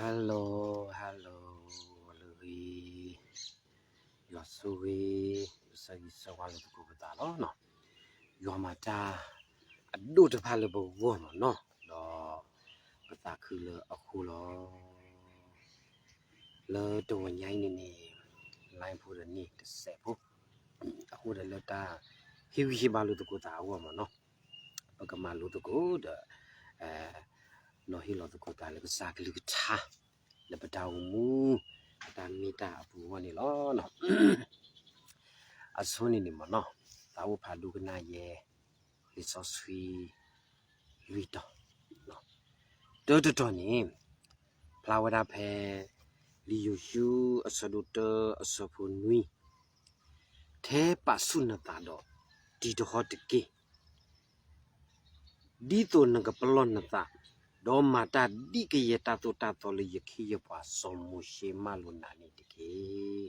Hello, hello, လၢဂ့ၤ, ယွၤဆိၣ်ဂ့ၤ, ပဆၢဂ့ၤဆၢဝါလိာ်သကိးပသးလီၤ. ယွၤမၤတၢ်အဒိၣ်တဖၣ်လၢပဂီၢ်မ့ၢ်နီၤ, ဒီးပသးခုလၢအဃိလီၤ. လၢတဂီၤညါအံၤန့ၣ်န့ၣ် လၢဖိဒီးန့ၢ်တစဲးဖိ အဃိဒီးလၢတၢ်ဟ့ၣ်ဂံၢ်ဟ့ၣ်ဘါလိာ်သကိးသးအဂီၢ်မ့ၢ်နီၤ, ပကမၤလိသကိးဒီး နီၤဟ့ၣ်လီၤသကိးသးလၢကစၢ်ကလုၢ်ကထါ လၢပတၢ်အိၣ်မူ ပတၢ်မ့ၢ်တၢ်အပူၤအဂီၢ်န့ၣ်လီၤ. အဆိန့ၣ်န့ၣ်မ့ၢ်နီၤ, သးအိၣ်ဖးဒိကနၣ်ယဲ လံာ်စီဆှံလွံၢ်တီၤ, တၢတတီၤန့ၣ် ဖျါဝဲဒၣ်ဖဲ လံာ်ယိၤၡူအဆၢဒိၣ်တၢအဆၢဖိနွံ, ထဲပာ်ဆူၣ်နသးဒီး တံၤတဟီၣ်တက့ၢ်. ဒ်သိးနကပလီၢ်နသး, ဒီးမၤတၢ်ဒ်ကယဲၢ်တၢ်သိၣ်တၢ်သီလၢယခ့ယပှၤစီၤမိၤၡ့မၢလိာ်နၤန့ၣ်တက့ၢ်.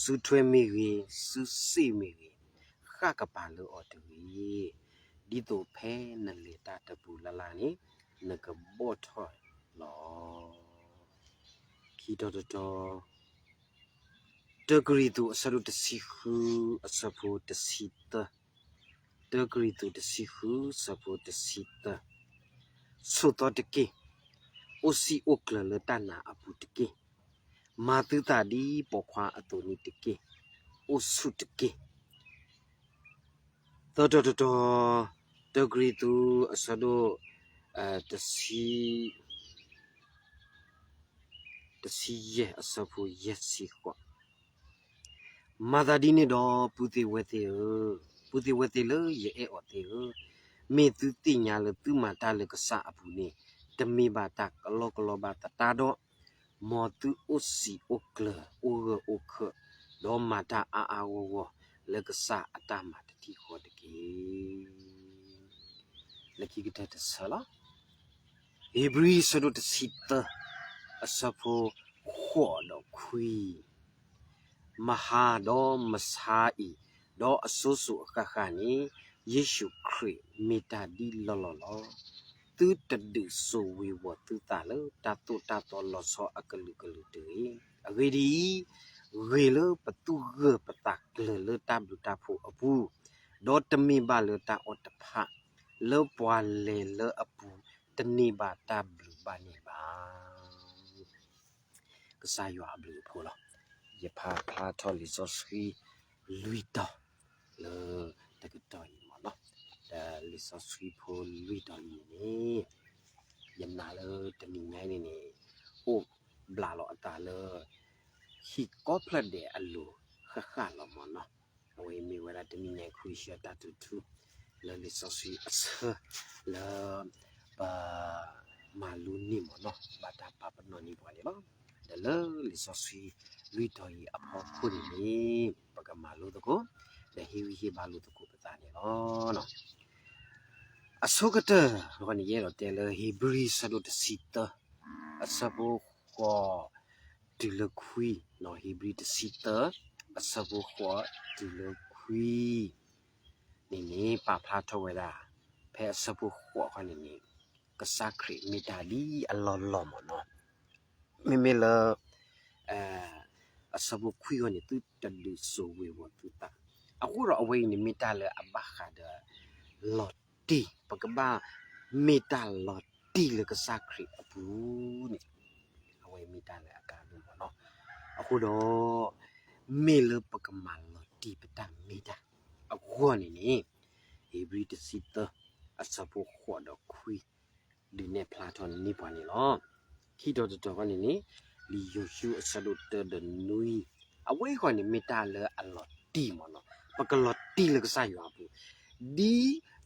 စုထွဲမ့ၢ်ဂ့ၤ, စုစ့ၣ်မ့ၢ်ဂ့ၤ, ဃၣ်ကပၤလၢအီၤတဂ့ၤ, ဒ်သိးဖဲနလဲၤတၢ်တပူၤလၢ်လၢ်န့ၣ် နကဘီၣ်ထီၣ်လီၤ. ခံတီၤတတီၤ, တၢကရံၣ်သူးအဆၢဒိၣ်တဆံဃုအဆၢဖိတဆံသၢ, တၢကရံၣ်သူးတဆံဃုအဆၢဖိတဆံသၢ, ဆိးသီတက့ၢ်, အိၣ်စံၣ်အိၣ်ကျၢၤလၢတၢ်နာ်အပူၤတက့ၢ်, မၤသုသးဒ်ပိာ်ခွါအသိးန့ၣ်တက့ၢ်, အိၣ်ဆူၣ်တက့ၢ်. သၢတီၤတတီၤ, တၢကရံၣ်သူးအဆၢဒိၣ် တဆံ တဆံယဲၢ်အဆၢဖိယဲၢ်ဆံဃိး, မၤသးဒ်န့ၣ်ဒီး ပုၢ်သ့ၣ်ဝဲၢ်သ့ၣ်ဧၢ, ပုၢ်သ့ၣ်ဝဲၢ်သ့ၣ်လၢယအဲၣ်အီၤသ့ၣ်ဧၢ, မ့ၢ်သုသ့ၣ်ညါလၢသုမၤတၢ်လၢကစၢ်အပူၤန့ၣ် တမ့ၢ်ဘၣ်တၢ်ကလီကလီဘၣ်သတးဒီး မ်သုအိၣ်စံၣ်အိၣ်ကျၢၤ အိၣ်ဂၢၢ်အိၣ်ခၢၣ်, ဒီးမၤတၢ်အါအါဂီၢ်ဂီၢ် လၢကစၢ်အတၢ်မၤတထံၣ်ဃီတက့ၢ်. လၢခံကတၢၢ်တဆၢလီၤ. ဧ့ၤဘြံၤအဆၢဒိၣ်တဆံသၢ အဆၢဖိဃိးဒီးခွံ, မဟါဒီးမဆါအံၤ, ဒီးအစိၤစိၤအဃၣ်ဃၣ်န့ၣ်, ယ့ၣ်ၡူးခရံာ်မ့ၢ်တၢ်ဒ်လီၢ်လီၢ်လီၤ. သုတဒုးစိာ်ဝ့ၤဝီၤသုသးလၢတၢ်သိၣ်တၢ်သီလီၤဆီအကလုာ်ကလုာ်တဂ့ၤ. အဂ့ၢ်ဒ်အံၤ, ဂ့ၤလၢပသူၣ်ဂၢၢ်ပသးကျၢၤလၢတၢ်ဘျုးတၢ်ဖှိၣ်အပူၤ, ဒီးတမ့ၢ်ဘၣ်လၢတၢ်အီၣ်တဖၣ်, လၢပှၤလဲၤလၢအပူၤတန့ၢ်ဘၣ်တၢ်ဘျုးဘၣ်န့ၣ်ဘၣ်. ကစၢ်ယွၤအဘျုးအဖှိၣ်လီၤ. ယဖးဖျါထီၣ်လံာ်စီဆှံလွံၢ်တီၤလၢတကတီၢ်အံၤမ့ၢ်နီၤ, ဒီးလံာ်စီဆှံဖိလွံၢ်တီၤအံၤန့ၣ်န့ၣ်, ယနာ်လၢတနံၤညါအံၤန့ၣ်န့ၣ်, အိၣ်ဘျးလီၤအသးလၢ ဟံၣ်ကိးဖျၢၣ်ဒဲးအလိၤဃၣ်ဃၣ်လီၤမ့ၢ်နီၤ. အဝဲအံၤမ့ၢ်ဝဲဒၣ်တနံၤညါအံၤ ခဝ့ၡၢတၢ်ထူထူ လၢလံာ်စီဆှံအဆၢ လၢ ပမၤလိန့ၢ်မ့ၢ်နီၤ ဘၣ်တၢ်ပာ်ပနီၣ်န့ၢ်ပှၤန့ၣ်လီၤ. ဒီးလၢလံာ်စီဆှံလွံၢ်တီၤအံၤအဖီခိၣ်န့ၣ်န့ၣ် ပကမၤလိသကိး ဒီးဟ့ၣ်ဂံၢ်ဟ့ၣ်ဘါလိာ်သကိးပသးန့ၣ်လီၤ. အဆိကတၢၢ်အဂီၢ်န့ၣ် ယအဲၣ်ဒိးတဲလၢ ဧ့ၤဘြံၤ အဆၢဒိၣ်တဆံသၢ အဆၢဖိဃိးတုၤလၢခွံ, ဧ့ၤဘြံၤ တဆံသၢ အဆၢဖိဃိးတုၤလၢခွံ န့ၣ်န့ၣ် ပာ်ဖျါထီၣ်ဝဲဒၣ် ဖဲအဆၢဖိဃိးအဂီၢ်န့ၣ်န့ၣ် ကစၢ်ခရံာ်မ့ၢ်တၢ်ဒ်အလီၢ်လီၢ်မ့ၢ်နီၤ. မ့မ့ၢ်လၢ အဆၢဖိခွံအဂီၢ်န့ၣ် သုတဒုးစိာ်ဝ့ၤဝီၤသုသး, အဃိဒီးအဝဲအံၤန့ၣ် မ့ၢ်တၢ်လၢအဘၣ်ဃးဒီး လီၤတံၢ်, ပကဘၣ်မ့ၢ်တၢ်လီၤတံၢ်လၢကစၢ်ခရံာ်အပူၤန့ၣ်, အဝဲမ့ၢ်တၢ်လၢအကါဒိၣ်မ့ၢ်နီၤ. အဃိဒီး မ့ၢ်လၢပကမၤလီၤတံၢ်ပတၢ်မ့ၢ်တၢ်အဂီၢ်န့ၣ်န့ၣ် ဧ့ၤဘြံၤ တဆံသၢ အဆၢဖိဃိးဒီးခွံ ဒုးနဲၣ်ဖျါထီၣ်န့ၢ်ပှၤန့ၣ်လီၤ. ခံတီၤတတီၤအဂီၢ်န့ၣ်န့ၣ် လံာ်ယိၤၡူ အဆၢဒိၣ်တၢဒီးနွံ, အဝဲအံၤအဂီၢ်န့ၣ် မ့ၢ်တၢ်လၢအလီၤတံၢ်မ့ၢ်နီၤ, ပကလီၤတံၢ်လၢကစၢ်ယွၤအပူၤ, ဒ်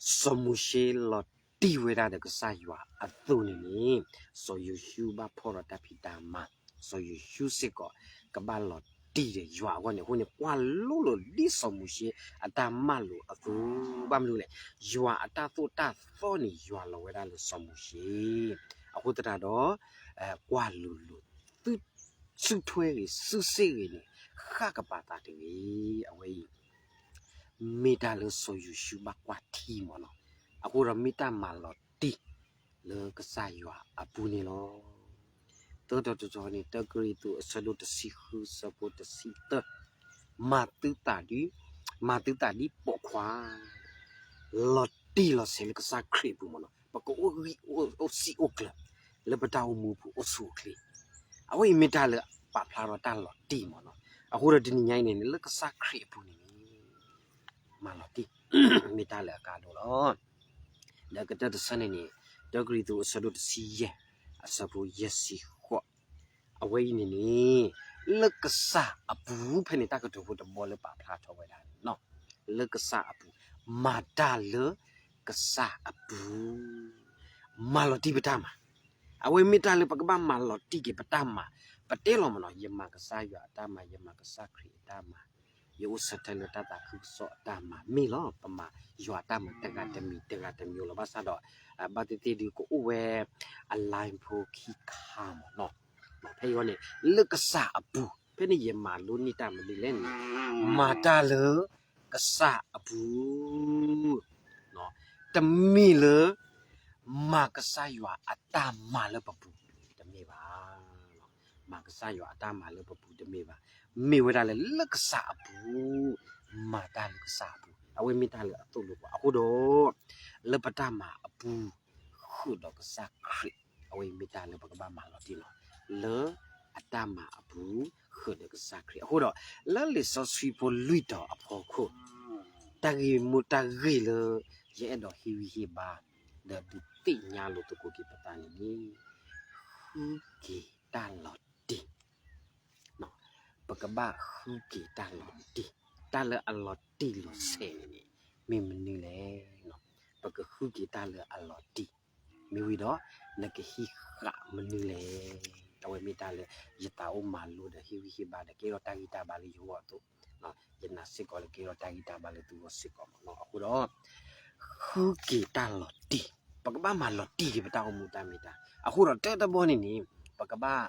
စီၤမိၤၡ့လီၤတံၢ်ဝဲဒၣ်ဒီးကစၢ်ယွၤအသိးန့ၣ်န့ၣ်, စီၤယိၤၡူဘၣ်ဖီၣ်ဒီးတၢ်ဖံးတၢ်မၤ, စီၤယိၤၡူစ့ၢ်ကီး ကဘၣ်လီၤတံၢ်ဒီးယွၤအဂီၢ်န့ၣ် အဃိန့ၣ် ကွၢ်လိလီၤဒ်စီၤမိၤၡ့အတၢ်မၤလိာ်အသိး, ဘၣ်မနုၤလဲၣ်, ယွၤအတၢ်သိၣ်တၢ်သီန့ၣ် ယွၤလီၤဝဲဒၣ်လၢစီၤမိၤၡ့, အဃိသတးဒီး ကွၢ်လိၤလိၤ သုစုထွဲဂ့ၤ စုစ့ၣ်ဂ့ၤန့ၣ် ဃၣ်ကပၤသးတဂ့ၤ, အဝဲအံၤ မ့ၢ်တၢ်လၢစီၤယိၤၡူဘၣ်ကွၢ်ထံမ့ၢ်နီၤ, အဃိဒီးမ့ၢ်တၢ်မၤလီၤတံၢ်လၢကစၢ်ယွၤအပူၤန့ၣ်လီၤ. တၢ်တတီၤန့ၣ် တၢကရံၣ်သူး အဆၢဒိၣ်တဆံဃု အဆၢဖိတဆံသၢ, မၤသုသးဒ်, မၤသုသးဒ်ပိာ်ခွါ, လီၤတံၢ်လီၤဆဲးလၢကစၢ်ခရံာ်အပူၤမ့ၢ်နီၤ, ပကအိၣ်ဂံၢ်အိၣ်စံၣ်အိၣ်ကျၢၤ လၢပတၢ်အိၣ်မူပူၤအိၣ်ဆူၣ်အိၣ်ချ့, အဝဲအံၤမ့ၢ်တၢ်လၢပာ်ဖျါထီၣ်တၢ်လီၤတံၢ်မ့ၢ်နီၤ, အဃိဒီးတနံၤညါအံၤန့ၣ် လၢကစၢ်ခရံာ်အပူၤန့ၣ်န့ၣ် မၤလီၤတံၢ် မ့ၢ်တၢ်လၢအကါဒိၣ်လီၤ. ဒီးကတၢၢ်တဆၢန့ၣ်န့ၣ် တၢကရံၣ်သူး အဆၢဒိၣ်တဆံယဲၢ် အဆၢဖိယဲၢ်ဆံဃိး, အဝဲအံၤန့ၣ်န့ၣ် လၢကစၢ်အပူၤ ဖဲန့ၣ်တၢ်ကတိၤဖိတဘီလၢပာ်ဖျါထီၣ်ဝဲဒၣ်န့ၣ် လၢကစၢ်အပူၤ, မၤတၢ်လၢကစၢ်အပူၤ, မၤလီၤတံၢ်ပတၢ်မၤ, အဝဲမ့ၢ်တၢ်လၢပကဘၣ်မၤလီၤတံၢ်က့ၤပတၢ်မၤ, ပတဲလီၤမ့ၢ်နီၤ, ယမၤကစၢ်ယွၤအတၢ်မၤ, ယမၤကစၢ်ခရံာ်အတၢ်မၤ, ယအိၣ်ဆၢထၢၣ်လၢတၢ်သးခုကစီၣ်အတၢ်မၤမ့ၢ်လီၤ, ပမၤယွၤအတၢ်မၤတဂၤတမံၤတဂၤတမံၤလီၤ, ဘၣ်ဆၣ်ဒီး ဘၣ်သ့ၣ်သ့ၣ်ဒုးကအိၣ်ဝဲ အလါဖိခံခါမ့ၢ်နီၤ, ဖဲအံၤန့ၣ် လၢကစၢ်အပူၤ, ဖဲန့ၣ်ယမၤလိန့ၢ်တၢ်မနုၤလဲၣ်န့ၣ်, မၤတၢ်လၢကစၢ်အပူၤ, တမ့ၢ်လၢ မၤကစၢ်ယွၤအတၢ်မၤလၢပပူၤတမ့ၢ်ဘၣ်, မၤကစၢ်ယွၤအတၢ်မၤလၢပပူၤတမ့ၢ်ဘၣ်, မ့ၢ်ဝဲဒၣ်လၢ လၢကစၢ်အပူၤ, မၤတၢ်လၢကစၢ်အပူၤ, အဝဲမ့ၢ်တၢ်လၢအသိၣ်လိပှၤအဃိဒီး လၢပတၢ်မၤအပူၤ ဃုာ်ဒီးကစၢ်ခရံာ်, အဝဲအံၤမ့ၢ်တၢ်လၢပကဘၣ်မၤလီၤတံၢ်လီၤ, လၢအတၢ်မၤအပူၤ ဃုာ်ဒီးကစၢ်ခရံာ်, အဃိဒီး လၢလံာ်စီဆှံဖိလွံၢ်တီၤအဖီခိၣ်, တၢ်ဂ့ၢ်မိၢ်တၢ်ဂ့ၢ်လၢ ယအဲၣ်ဒိးဟ့ၣ်ဂံၢ်ဟ့ၣ်ဘါ ဒီးဒုးသ့ၣ်ညါလိာ်သကိးက့ၤပသးန့ၣ်န့ၣ်, ဃုက့ၤတၢ်လီၤတံၢ် ပကဘၣ်ဃုက့ၤတၢ်လီၤတံၢ်, တၢ်လၢအလီၤတံၢ်လီၤဆဲးန့ၣ်န့ၣ် မ့ၢ်မနုၤလဲၣ်, ပကဃုက့ၤတၢ်လၢအလီၤတံၢ်, မ့ၢ်ဝံၤဒီး နကဟံးဃာ်မနုၤလဲၣ်, အဝဲမ့ၢ်တၢ်လၢ ယသးအိၣ်မၤလိဒီးဟ့ၣ်ဂံၢ်ဟ့ၣ်ဘါဒီးကဲထီၣ်တၢ်ဂံၢ်တၢ်ဘါလၢယဂီၢ်အသိး, ယနာ်စ့ၢ်ကီးလၢကဲထီၣ်တၢ်ဂံၢ်တၢ်ဘါလၢသုဂီၢ်စ့ၢ်ကီးမ့ၢ်နီၤ, အဃိဒီး ဃုက့ၤတၢ်လီၤတံၢ်, ပကဘၣ်မၤလီၤတံၢ်က့ၤပတၢ်အိၣ်မူတၢ်မ့ၢ်တၢ်, အဃိဒီးတၢတဘီန့ၣ်န့ၣ် ပကဘၣ်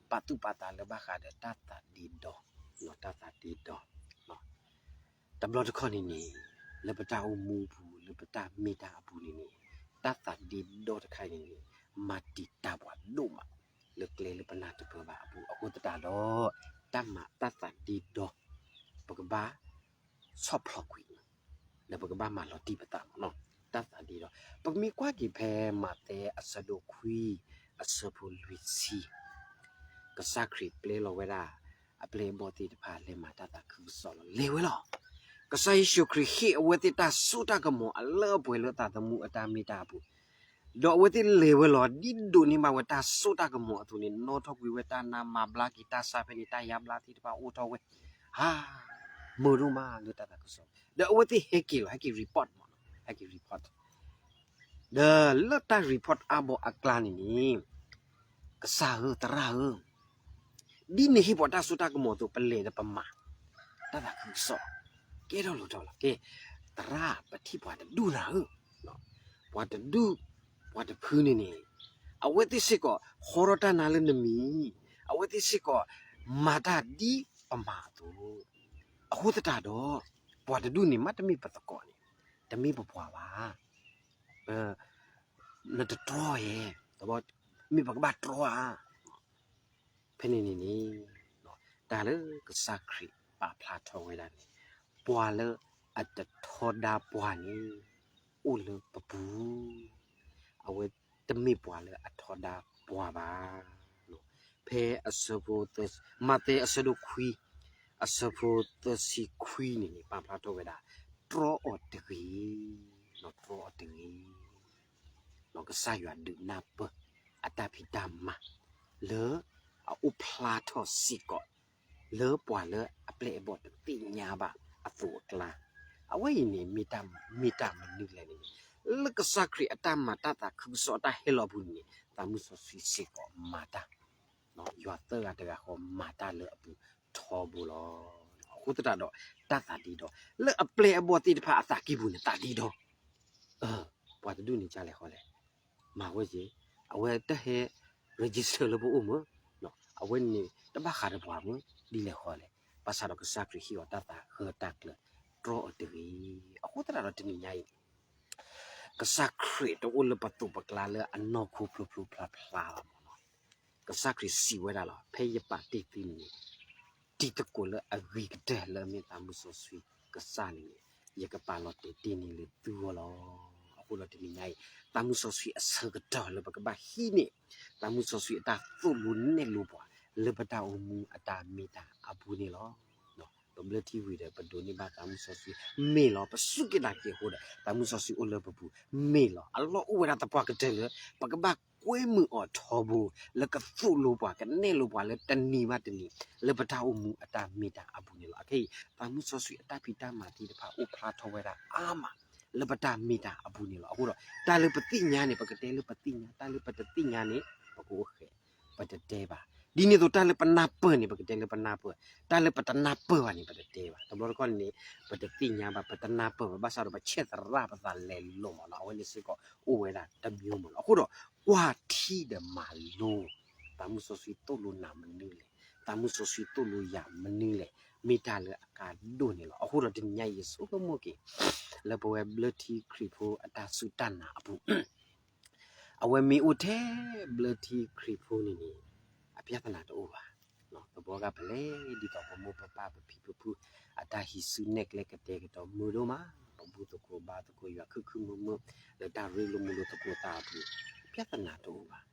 ပာ်သူၣ်ပာ်သးလၢဘၣ်ဃးဒီးတၢ်သးဒ့ဒီ, တၢ်သးဒ့ဒီ, တဘျီတခီၣ်န့ၣ်န့ၣ် လၢပတၢ်အိၣ်မူပူၤ လၢပတၢ်မ့ၢ်တၢ်အပူၤန့ၣ်န့ၣ် တၢ်သးဒ့ဒီတခါအံၤန့ၣ်န့ၣ် မၤတံာ်တာ်ပှၤဒိၣ်မး လၢကျဲလၢပနၢ်တပၢၢ်ဘၣ်အပူၤ အဃိသတးဒီး တၢ်မၤတၢ်သးဒ့ဒီ ပကဘၣ်ဆီၣ်ဖျိးကွံာ် ဒီးပကဘၣ်မၤလီၤတံၢ်ပသးမ့ၢ်နီၤ တၢ်သးဒ့ဒီ ပကမ့ၢ်ကွၢ်က့ၤဖဲမးသဲအဆၢဒိၣ်ခွံ အဆၢဖိလွံၢ်ဆံ ကစၢ်ခရံာ်ပျဲလီၤဝဲဒၣ် အပျဲၢ်အဘီၣ်သ့ၣ်တဖၣ်လဲၤမၤတၢ်သးခုကစီၣ်လီၤ လဲၤဝဲလီၤ. ကစၢ်ယ့ၣ်ၡူးခရံာ်ဟ့ၣ်အဝဲသ့ၣ်တၢ်စိတၢ်ကမီၤအလၢအပှဲၤလၢသးသမူအတၢ်မ့ၢ်တၢ်အပူၤ ဒီးအဝဲသ့ၣ်လဲၤဝဲလီၤ ဒ်ဒိးန့ၢ်ဘၣ်ဝဲတၢ်စိတၢ်ကမီၤအသိးန့ၣ် နီၣ်ထီၣ်ကွံာ်ဝဲတၢ်နါ မၤဘျါက့ၤတၢ်ဆါဖဲန့ၣ် တၢ်ယါဘျါသ့ၣ်တဖၣ်အိၣ်ထီၣ်ဝဲ ဟါ မုာ်ဒိၣ်မးလၢတၢ်သးခုကစီၣ် ဒီးအဝဲသ့ၣ်ဟဲက့ၤလီၤ ဟဲက့ၤ report မ့ၢ်နီၤ ဟဲက့ၤ report ဒီးလၢတၢ် report အါဘီအကျါန့ၣ်န့ၣ် ကစၢ်ဧၢ သရၣ်ဧၢ ဒ်နဟ့ၣ်ပှၤတၢ်စိတၢ်ကမီၤအသိး ပလဲၤဒီးပမၤ တၢ်သးခုကစီၣ် ကဲထီၣ်လိၤထီၣ်လီၤ. ကဲ သရၣ် ပထံၣ်ပှၤတဒူၣ်နၤဧၢ, ပှၤတဒူၣ် ပှၤတဖုန့ၣ်န့ၣ် အဝဲသ့ၣ်စ့ၢ်ကီး ဟီထီၣ်တၢ်နါလၢနမံၤ, အဝဲသ့ၣ်စ့ၢ်ကီး မၤတၢ်ဒ်ပမၤအသိး, အဃိသတးဒီး ပှၤတဒူၣ်န့ၣ် မ့တမ့ၢ်ပသကိးန့ၣ် တမ့ၢ်ပပှၤဘၣ် နတတြီဧါ, မ့ၢ်ပကဘၣ်တြီဧါ. ဖဲန့ၣ်န့ၣ်န့ၣ် တၢ်လၢကစၢ်ခရံာ်ပာ်ဖျါထီၣ်ဝဲဒၣ်န့ၣ် ပှၤလၢအတထီဒါပှၤန့ၣ် အိၣ်လၢပပူၤ, အဝဲတမ့ၢ်ပှၤလၢအထီဒါပှၤဘၣ်. ဖဲအဆၢဖိ မးသဲအဆၢဒိၣ်ခွံ အဆၢဖိသၢဆံခွံန့ၣ်န့ၣ် ပာ်ဖျါထီၣ်ဝဲဒၣ် တြီအီၤတဂ့ၤ, တြီအီၤတဂ့ၤ. ကစၢ်ယွၤဒုးနၢ်ပၢၢ်အတၢ်ဖံးတၢ်မၤ လၢအအိၣ်ဖျါထီၣ်စ့ၢ်ကီး လၢပှၤလၢအပျဲၢ်အဘီၣ်တသ့ၣ်ညါဘၣ်အသိးအကျါ, အဝဲအံၤန့ၣ် မ့ၢ်တၢ်မနုၤလဲၣ်န့ၣ် လၢကစၢ်ခရံာ်အတၢ်မၤတၢ်သးခုကစီၣ်အတၢ်ဟဲလီၤအပူၤန့ၣ်န့ၣ် သးမုၢ်စီဆှံစ့ၢ်ကီးမၤတၢ် ယွၤသၢဂၤတဂၤဃီမၤတၢ်လၢအပူၤထီဘိလီၤ. အဃိသတးဒီး တၢ်သးဒ့ဒီ လၢအပျဲၢ်အဘီၣ်သ့ၣ်တဖၣ်အသးကံၢ်ပူၤန့ၣ် သးဒ့ဒီ, ပှၤတဒူၣ်န့ၣ်ကလဲၤဃီလဲၣ်, မၤဝဲက့ၤ, အဝဲတဟဲ register လၢပအိၣ်မး, အဝဲန့ၣ်တဘၣ်ဃးဒီးပှၤမး ဒ်လဲၣ်ဃီလဲၣ်, ဘၣ်ဆၣ်ဒီးကစၢ်ခရံာ်ဟ့ၣ်အီၤတၢ်သးဂၢၢ်တၢ်ကျၢၤ တြီအီၤတဂ့ၤ. အဃိသတးဒီးတနံၤညါအံၤ ကစၢ်ခရံာ်တအိၣ်လၢပသိးပကျါလၢအနီၢ်ခိဖျိဖျိဖျါဖျါလီၤမးနီၤ. ကစၢ်ခရံာ်စံးဝဲဒၣ်လီၤ, ဖဲယပာ်တ့ၢ်သုန့ၣ် တံၤသကိးလၢအဂ့ၤကတၢၢ်လၢအမ့ၢ်သးမုၢ်စီဆှံကစၢ်န့ၣ်န့ၣ် ယကပာ်လီၤတဲာ်တ့ၢ်န့ၢ်လၢသုဂီၢ်လီၤ. အဃိဒီးတနံၤညါအံၤ သးမုၢ်စီဆှံအဆၢကတီၢ်လၢပကဘၣ်ဟံးန့ၢ် သးမုၢ်စီဆှံအတၢ်သိၣ်လိနဲၣ်လိပှၤ လၢပတၢ်အိၣ်မူအတၢ်မ့ၢ်တၢ်အပူၤန့ၣ်လီၤ. ပဘျၢထံဝံၤဒီး ပဒိးန့ၢ်ဘၣ်သးမုၢ်စီဆှံမ့ၢ်လီၤ. ပစူၢ်က့ၤနာ်က့ၤအဃိဒီး သးမုၢ်စီဆှံအိၣ်လၢပပူၤမ့ၢ်လီၤ. အလီၢ်အိၣ်ဝဲဒၣ်သပှၢ်ကတၢၢ်လၢ ပကဘၣ်ကွဲမုာ်အီၤထီဘိ လၢကသိၣ်လိပှၤ ကနဲၣ်လိပှၤလၢတနံၤဘၣ်တနံၤ လၢပတၢ်အိၣ်မူအတၢ်မ့ၢ်တၢ်အပူၤန့ၣ်လီၤ. အခဲအံၤ သးမုၢ်စီဆှံအတၢ်ဖံးတၢ်မၤသ့ၣ်တဖၣ်အိၣ်ဖျါထီၣ်ဝဲဒၣ်အါမး လၢပတၢ်မ့ၢ်တၢ်အပူၤန့ၣ်လီၤ. အဃိဒီး တၢ်လၢပသ့ၣ်ညါန့ၣ် ပကတဲလၢပသ့ၣ်ညါ, တၢ်လၢပတသ့ၣ်ညါန့ၣ် ပကအိၣ်ဃဲး ပတတဲဘၣ်. ဒ်န့ၣ်အသိး တၢ်လၢပနၢ်ပၢၢ်န့ၣ် ပကတဲလၢပနၢ်ပၢၢ်, တၢ်လၢပတနၢ်ပၢၢ်ဘၣ်န့ၣ် ပတတဲဘၣ်. တဘျီတခီၣ်န့ၣ် ပတသ့ၣ်ညါဘၣ် ပတနၢ်ပၢၢ်ဘၣ် ဘၣ်ဆၣ်ဒီးပဆဲးသရၣ်ပသးလဲၤလိၤမးနီၤ, အဝဲန့ၣ်စ့ၢ်ကီးအိၣ်ဝဲဒၣ်တမံၤမးနီၤ. အဃိဒီး ကွၢ်ထံဒီးမၤလိ သးမုၢ်စီဆှံသိၣ်လိနၤမနုၤလဲၣ်, သးမုၢ်စီဆှံသိၣ်လိယၤမနုၤလဲၣ်, မ့ၢ်တၢ်လၢအကါဒိၣ်န့ၣ်လီၤ. အဃိဒီးတနံၤညါအံၤ ယဆိကမိၣ်က့ၤ လၢပဝဲဘျၢထံခရံာ်ဖိအတၢ်စူၢ်တၢ်နာ်အပူၤ အဝဲမ့ၢ်အိၣ်ထဲဘျၢထံခရံာ်ဖိန့ၣ်န့ၣ် အပြဿနာတအိၣ်ဘၣ်. သဘီကဖဲလဲၣ် ဒ်သိးပမိၢ်ပပၢ် ပဖံပဖု အတၢ်ဟံးစုနဲၣ်ကျဲကတဲာ်ကတီၤမုာ်ဒိၣ်မး, ပဘူၣ်သကိးဘါသကိးယွၤခုၣ်ခုၣ်မုာ်မုာ် လၢတၢ်ရ့လိာ်မုာ်လိာ်သကိးသးအပူၤ ပြဿနာတအိၣ်ဘၣ်.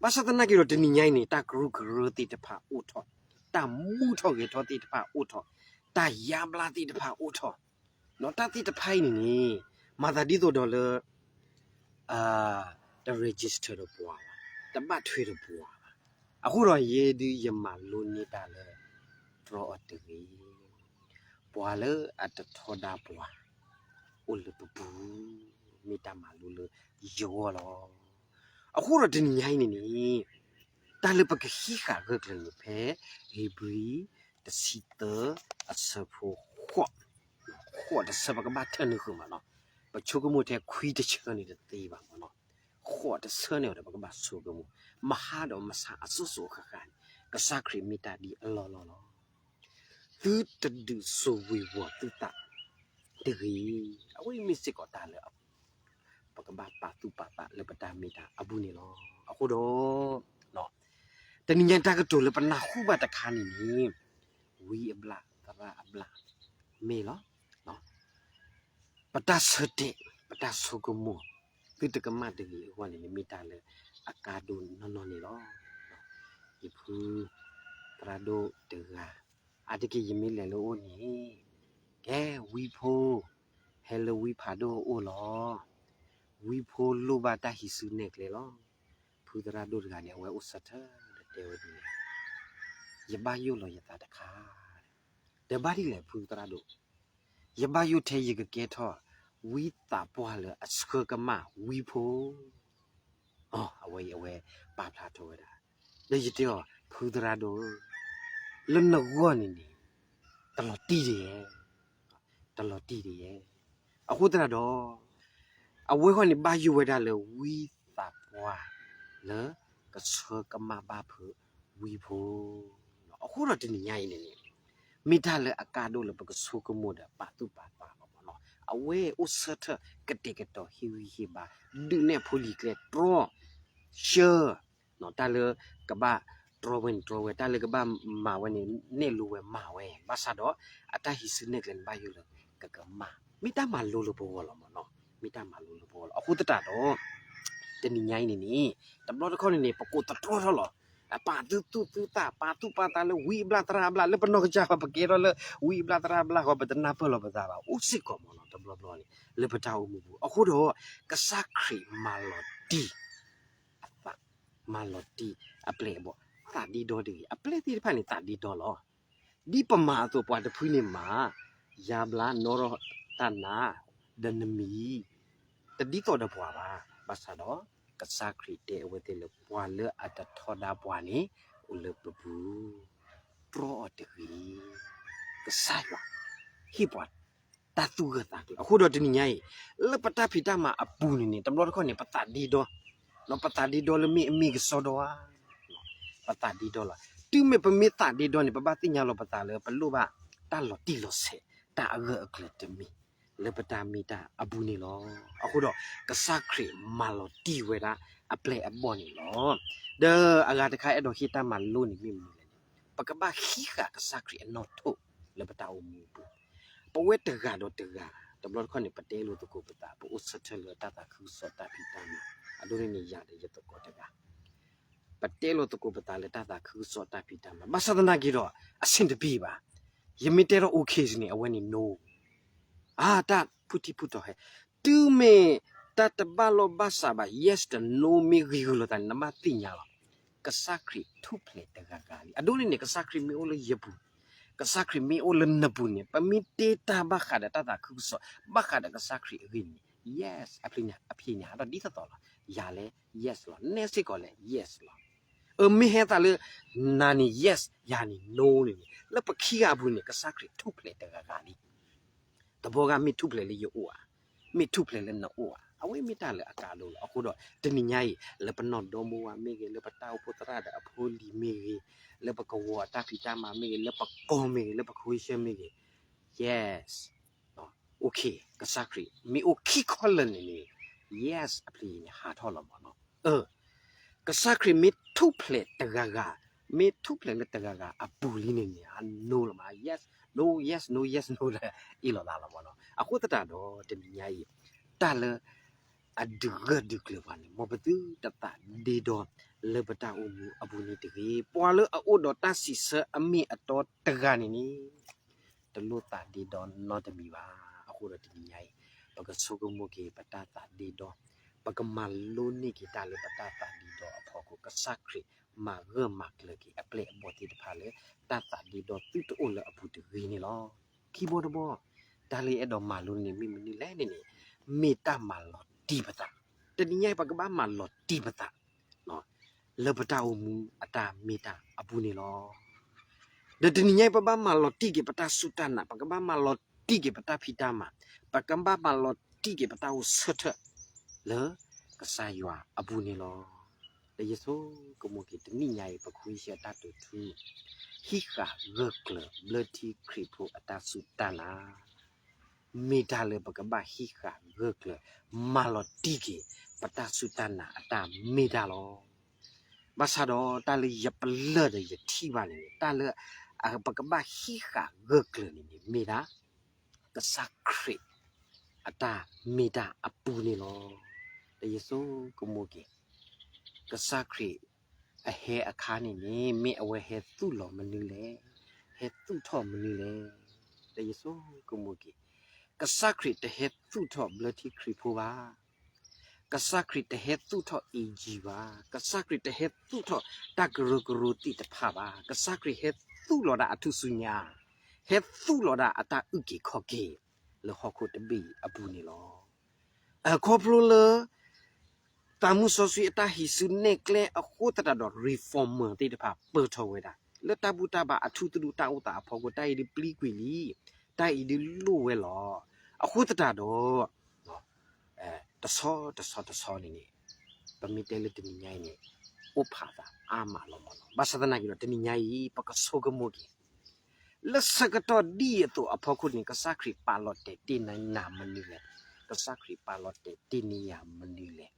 ဘၣ်ဆၣ်သနာ်က့ဒီးတနံၤညါအံၤန့ၣ် တၢ်ကရူၢ်ကရၢသ့ၣ်တဖၣ်အိၣ်ထီၣ်, တၢ်မူထီၣ်ဂဲၤထီၣ်သ့ၣ်တဖၣ်အိၣ်ထီၣ်, တၢ်ယါဘျါသ့ၣ်တဖၣ်အိၣ်ထီၣ်, ဒီးတၢ်သ့ၣ်တဖၣ်အံၤန့ၣ်န့ၣ် မၤသးဒ်သိးဒီးလၢ တ register ဒီးပှၤဘၣ်, တဘၣ်ထွဲဒီးပှၤဘၣ်. အဃိဒီးယဲဒုးယမၤလိန့ၢ်တၢ်လၢ တြီအီၤတဂ့ၤ, ပှၤလၢအတထီဒါပှၤ အိၣ်လၢပပူၤ, မ့ၢ်တၢ်မၤလိလၢယဂီၢ်လီၤ. အဃိဒီးတနံၤညါအံၤန့ၣ်န့ၣ် တၢ်လၢပကဟံးဃာ်ဂၢၢ်ကျၢၤန့ၣ် ဖဲဧ့ၤဘြံၤ တဆံသၢ အဆၢဖိ ဃိး, ဃိးတဆၢ ပကဘၣ်ထၢနုာ်ဃုာ်မးနီၤ, ပဆိကမိၣ်ထဲခွံတဆၢန့ၣ်တသ့ဘၣ်မးနီၤ, ဃိးတဆၢန့ၣ်ဒီး ပကဘၣ်ဆိကမိၣ်, မဟါဒီးမဆါအစိၤစိၤအဃၣ်ဃၣ်န့ၣ် ကစၢ်ခရံာ်မ့ၢ်တၢ်ဒ်အလီၢ်လီၢ်လီၤ. သုတဒုးစိာ်ဝ့ၤဝီၤသုသးတဂ့ၤ, အဝဲအံၤမ့ၢ်စ့ၢ်ကီးတၢ်လၢ ပကဘၣ်ပာ်သူၣ်ပာ်သးလၢပတၢ်မ့ၢ်တၢ်အပူၤန့ၣ်လီၤ. အဃိဒီး တနံၤညါတၢ်ကတိၤလၢပနၢ်ဟူဘၣ်တခါန့ၣ်န့ၣ် ဝံအဘျၣ်သရၣ်အဘျၣ် မ့ၢ်လီၤ. ပတၢ်ဆၢတဲာ် ပတၢ်ဆိကမိၣ် သုတကမၣ်တဂ့ၤအဂီၢ်န့ၣ် မ့ၢ်တၢ်လၢအကါဒိၣ်နီၢ်နီၢ်န့ၣ်လီၤ. ယဖုသရၣ်ဒိၣ်တဂၤ အါတက့ၢ်ယမ့ၢ်လဲၤလၢအအိၣ်န့ၣ် ကဲဝံဖိ ဟဲလၢဝံဖးဒိၣ်အအိၣ်လီၤ. ဝံဖိလိၣ်ဘၣ်တၢ်ဟံးစုနဲၣ်ကျဲလီၤ. ဖုသရၣ်ဒိၣ်တဂၤန့ၣ် အဝဲအိၣ်ဆၢထၢၣ်ဒီးတဲဝဲဒ်လဲၣ်, ယဘၣ်ယိၣ်လီၤယသးတခါ, ဒီးဘၣ်ဒ်လဲၣ်ဖုသရၣ်ဒိၣ်, ယဘၣ်ယိၣ်ထဲယကကဲထီၣ် ဝံသးပှၢ်လၢအဆှၢကမၣ်ဝံဖိ အဝဲအံၤအဝဲပာ်ဖျါထီၣ်ဝဲဒၣ်, ဒီးယတဲအီၤ ဖုသရၣ်ဒိၣ်ဧၢ, လၢနဂီၢ်န့ၣ်န့ၣ် တလီၤတံၢ်ဒံးဧါ, တလီၤတံၢ်ဒံးဧါ. အဃိသတးဒီး အဝဲဃီန့ၣ် ဘၣ်ယိၣ်ဝဲဒၣ်လၢဝံသးပှၢ်လၢ ကဆှၢကမၣ်ဘၣ်ဖုဝံဖိ အဃိဒီးတနံၤညါအံၤန့ၣ်န့ၣ် မ့ၢ်တၢ်လၢအကါဒိၣ်လၢပကဆိကမိၣ်ဒီးပာ်သူၣ်ပာ်သးလီၤမးနီၤ. အဝဲအိၣ်ဆၢထၢၣ်ကတဲာ်ကတီၤဟ့ၣ်ဂံၢ်ဟ့ၣ်ဘါ ဒုးနဲၣ်ဖိလံၤကျဲတြီ ဆှၢ တၢ်လၢကဘၣ်တြီဝဲန့ၣ်တြီဝဲ, တၢ်လၢကဘၣ်မၤဝဲန့ၣ် နဲၣ်လိဝဲမၤဝဲ, ဘၣ်ဆၣ်ဒီး အတၢ်ဟံးစုနဲၣ်ကျဲန့ၣ် ဘၣ်ယိၣ်လၢကကမၣ်, မ့ၢ်တၢ်မၤလိလၢပဂီၢ်လီၤမးနီၤ, မ့ၢ်တၢ်မၤလိလၢပဂီၢ်လီၤ. အဃိသတးဒီး တနံၤညါအံၤန့ၣ်န့ၣ် တဘျီတခီၣ်န့ၣ်န့ၣ် ပကိးသတြီထီၣ်လီၤ. အပာ်သူၣ်သူၣ်သူၣ်သး ပာ်သူၣ်ပာ်သးလၢဝံအဘျၣ်သရၣ်အဘျၣ် လၢပနီၢ်ကစၢ်ပကဲထီၣ်လၢ ဝံအဘျၣ်သရၣ်အဘျၣ်ဃီ ပတနၢ်ပၢၢ်လီၤပသးဘၣ် အိၣ်စ့ၢ်ကီးမးနီၤ တဘျီဘျီန့ၣ် လၢပတၢ်အိၣ်မူပူၤ. အဃိဒီး ကစၢ်ခရံာ်မၤလီၤတံၢ် အသး မၤလီၤတံၢ်အပျဲၢ်အဘီၣ် သးဒ့ဒီတဂ့ၤ. အပျဲၢ်သ့ၣ်တဖၣ်န့ၣ် သးဒ့ဒီလီၤ. ဒ်ပမၤအသိး ပှၤတဖုန့ၣ်မၤ ယါဘျါနီၣ်ထီၣ်တၢ်နါ ဒီးနမံၤ တဒ်သိးဒီးပှၤဘၣ်. ဘၣ်ဆၣ်ဒီး ကစၢ်ခရံာ်တဲအဝဲသ့ၣ်လၢ ပှၤလၢအတထီဒါပှၤန့ၣ် အိၣ်လၢပပူၤ တြီအီၤတဂ့ၤ. ကစၢ်ယွၤ ဟ့ၣ်ပှၤ တၢ်သူၣ်ဂၢၢ်သးကျၢၤ. အဃိဒီးတနံၤညါအံၤ လၢပတၢ်ဖံးတၢ်မၤအပူၤန့ၣ်န့ၣ် တဘျီတခီၣ်န့ၣ် ပသးဒ့ဒီ, ဒီးပသးဒ့ဒီလၢမ့ၢ်အမ့ၢ်ကစီဒီဧါ. ပသးဒ့ဒီလီၤ. တုၤမ့ၢ်ပမ့ၢ်သးဒ့ဒီန့ၣ် ပဘၣ်သ့ၣ်ညါလီၤပသးလၢ ပလိၣ်ဘၣ်တၢ်လီၤတံၢ်လီၤဆဲး တၢ်အဂၢၢ်အကျၢၤတမံၤ လၢပတၢ်မ့ၢ်တၢ်အပူၤန့ၣ်လီၤ. အဃိဒီး ကစၢ်ခရံာ်မၤလီၤတံၢ်ဝဲဒၣ် အပျဲၢ်အဘီၣ်န့ၣ်လီၤ. ဒီးအဂၤတခါအဲၣ်ဒိးဟ့ၣ်တၢ်မၤလိန့ၣ်မ့ၢ်မနုၤလဲၣ်န့ၣ်, ပကဘၣ်ဟံးဃာ်ကစၢ်ခရံာ်အနီၣ်ထိးလၢပတၢ်အိၣ်မူအပူၤ, ပဝဲတဂၤဒီးတဂၤ, တဘျီတခီၣ်န့ၣ် ပတဲလိာ်သကိးပသး ပအိၣ်ဆၢထၢၣ်လၢတၢ်သးခုကစီၣ်တၢ်ဖံးတၢ်မၤ, အဒိန့ၣ်န့ၣ် ယၤဒီးယသကိးတဂၤ ပတဲလိာ်သကိးပသးလၢတၢ်သးခုကစီၣ်တၢ်ဖံးတၢ်မၤ, ဘၣ်ဆၣ်သနာ်က့ဒီး အဆင်တပြေဘၣ်. ယမ့ၢ်တဲထီၣ် okay န့ၣ် အဝဲန့ၣ် no. အါ တၢ်ဖုထံဖုထီဟဲ, တုၤမ့ၢ်တၢ်တဘၣ်လိာ်ဘၣ်စးဘၣ် yes ဒီး no မ့ၢ်ဂ့ၤဂ့ၤလိာ်သးန့ၣ် နဘၣ်သ့ၣ်ညါလီၤ. ကစၢ်ခရံာ်ထူၣ်ဖျဲးတဂၤဂၤလံ. အဒိန့ၣ်န့ၣ် ကစၢ်ခရံာ်မ့ၢ်အိၣ်လၢယပူၤ, ကစၢ်ခရံာ်မ့ၢ်အိၣ်လၢနပူၤန့ၣ် ပမ့ၢ်တ့တၢ်ဘၣ်ဃးဒီးတၢ်သးခုကစီၣ် ဘၣ်ဃးဒီးကစၢ်ခရံာ်အဂ့ၢ်န့ၣ် yes အဖျ့န့ၣ် အဖျ့န့ၣ် ဟးထီၣ်ဒ်သိးသိးလီၤ. ယၤလဲၣ် yes လီၤ. နဲစ့ၢ်ကီးလဲၣ် yes လီၤ. အမ့ၢ်ဟဲသးလၢ နၤန့ၣ် yes ယၤန့ၣ် no န့ၣ်န့ၣ် လၢပခံဂၤအပူၤန့ၣ် ကစၢ်ခရံာ်ထူၣ်ဖျဲးတဂၤဂၤလံ. တဘျီဂၤမ့ၢ်ထူၣ်ဖျဲးလၢယအိၣ်ဧါ, မ့ၢ်ထူၣ်ဖျဲးလၢနအိၣ်ဧါ, အဝဲမ့ၢ်တၢ်လၢအကါဒိၣ်လီၤ. အဃိဒီး တနံၤညါအံၤ လၢပနီၢ်ဒီမါဝၤမ့ၢ်ဂ့ၤ, လၢပတၢ်အိၣ်ဖှိၣ်သရၣ်ဒီးအဖိလံၤမ့ၢ်ဂ့ၤ, လၢပကဝီၤအတၢ်ဖံးတၢ်မၤမ့ၢ်ဂ့ၤ, လၢပကီၢ်မ့ၢ်ဂ့ၤ, လၢပ Christian မ့ၢ်ဂ့ၤ, yes, okay, ကစၢ်ခရံာ်မ့ၢ်အိၣ်ခံခီလၢာ်န့ၣ်န့ၣ် yes အဖျ့န့ၣ် ဟးထီၣ်လီၤမးနီၤ. အၢ ကစၢ်ခရံာ်မ့ၢ်ထူၣ်ဖျဲးတဂၤဂၤ, မ့ၢ်ထူၣ်ဖျဲးလၢတဂၤဂၤအပူၤလံန့ၣ်န့ၣ် အ no လီၤမး, yes, no, yes, no, yes, no လၢအ့ၣ်လိာ်သးလီၤမးနီၤ. အဃိသတးဒီး တနံၤညါအံၤ တၢ်လၢအဒုးဂၢၢ်ဒုးကျၢၤပှၤန့ၣ် မ်ပသုတသးဒ့ဒီလၢပတၢ်အိၣ်မူအပူၤန့ၣ်တဂ့ၤ. ပှၤလၢအအိၣ်ဒီးတၢ်စံးဆၢအမ့ၢ်အတီတဂၤန့ၣ်န့ၣ် တလိၣ်သးဒ့ဒီနီတမံၤဘၣ်. အဃိဒီးတနံၤညါအံၤ ပကဆိကမိၣ်က့ၤပတၢ်သးဒ့ဒီ, ပကမၤလိန့ၢ်က့ၤတၢ်လၢပတၢ်သးဒ့ဒီအဖီခိၣ်, ကစၢ်ခရံာ်မၤဂၢၢ်မၤကျၢၤက့ၤအပျဲၢ်အဘီၣ်သ့ၣ်တဖၣ်လၢ တၢ်သးဒ့ဒီသုတအိၣ်လၢအပူၤတဂ့ၤန့ၣ်လီၤ. ခံဘီတဘီ, တၢ်လၢယအဲၣ်ဒိးမၤလိန့ၣ်မ့ၢ်မနုၤလဲၣ်န့ၣ်န့ၣ်, မ့ၢ်တၢ်မၤလီၤတံၢ်ပသး. တနံၤညါအံၤ ပကဘၣ်မၤလီၤတံၢ်ပသး လၢပတၢ်အိၣ်မူအတၢ်မ့ၢ်တၢ်အပူၤန့ၣ်လီၤ. ဒီးတနံၤညါအံၤ ပဘၣ်မၤလီၤတံၢ်က့ၤပတၢ်စူၢ်တၢ်နာ်, ပကဘၣ်မၤလီၤတံၢ်က့ၤပတၢ်ဖံးတၢ်မၤ, ပကဘၣ်မၤလီၤတံၢ်က့ၤပတၢ်အိၣ်ဆၢထၢၣ်လၢကစၢ်ယွၤအပူၤန့ၣ်လီၤ. လၢယဆိကမိၣ်က့ၤ တနံၤညါအံၤ ပ Christian အတၢ်တိာ်ထူ ဟံးဃာ်ဂၢၢ်ကျၢၤဘျၢထံခရံာ်ဖိအတၢ်စူၢ်တၢ်နာ် မ့ၢ်တၢ်လၢပကဘၣ်ဟံးဃာ်ဂၢၢ်ကျၢၤ မၤလီၤတံၢ်က့ၤ ပတၢ်စူၢ်တၢ်နာ်အတၢ်မ့ၢ်တၢ်လီၤ. ဘၣ်ဆၣ်ဒီးတၢ်လၢယပလၢၢ်ဒီးယထံၣ်ဘၣ်န့ၣ် တၢ်လၢပကဘၣ်ဟံးဃာ်ဂၢၢ်ကျၢၤန့ၣ်န့ၣ် မ့ၢ်ဒၣ် ကစၢ်ခရံာ်အတၢ်မ့ၢ်တၢ်အပူၤန့ၣ်လီၤ. လၢယဆိကမိၣ်က့ၤ ကစၢ်ခရံာ်အဟဲအခါန့ၣ်န့ၣ် မ့ၢ်အဝဲဟဲသူၣ်လီၤမနုၤလဲၣ်, ဟဲသူၣ်ထီၣ်မနုၤလဲၣ်. လၢယဆိကမိၣ်က့ၤ ကစၢ်ခရံာ်တဟဲသူၣ်ထီၣ်ဘျၢထံခရံာ်ဖိဘၣ်. ကစၢ်ခရံာ်တဟဲသူၣ်ထီၣ် Egypt ဘၣ်. ကစၢ်ခရံာ်တဟဲသူၣ်ထီၣ်တၢ်ကရၢကရိသ့ၣ်တဖၣ်ဘၣ်. ကစၢ်ခရံာ်ဟဲသူၣ်လီၤဒၣ်အထူၣ်စုညါ, ဟဲသူၣ်လီၤဒၣ်အတၢ်အုၣ်က့ၤခီၣ်က့ၤ လၢဟီၣ်ခိၣ်တဘ့ၣ်အံၤအပူၤန့ၣ်လီၤ. အခီဖျိလၢ သးမုၢ်စီဆှံအတၢ်ဟံးစုနဲၣ်ကျဲအဃိသတးဒီး reformer သ့ၣ်တဖၣ်ပၢၢ်ထီၣ်ဝဲဒၣ် လၢတၢ်ဘူၣ်တၢ်ဘါအထူသနူတၢ်အိၣ်သးအဖီခိၣ် တၢ်အံၤဒုးပျံၤကွံာ်လံ, တၢ်အံၤဒုးလိၣ်ဝဲလီၤ. အဃိသတးဒီး တဆီတဆီတဆီန့ၣ်န့ၣ် ပမ့ၢ်တဲလၢတနံၤညါအံၤန့ၣ် အိၣ်ဖးသးအါမးလီၤမးလီၤ. ဘၣ်ဆၣ်သနာ်က့ဒီး တနံၤညါအံၤ ပကဆိကမိၣ်က့ၤ လၢဆၢကတီၢ်ဒ်အံၤအသိးအဖီခိၣ်န့ၣ် ကစၢ်ခရံာ်ပာ်လီၤတဲာ်တ့ၢ်နၤမနုၤလဲၣ်, ကစၢ်ခရံာ်ပာ်လီၤတဲာ်တ့ၢ်န့ၢ်ယၤမနုၤလဲၣ်,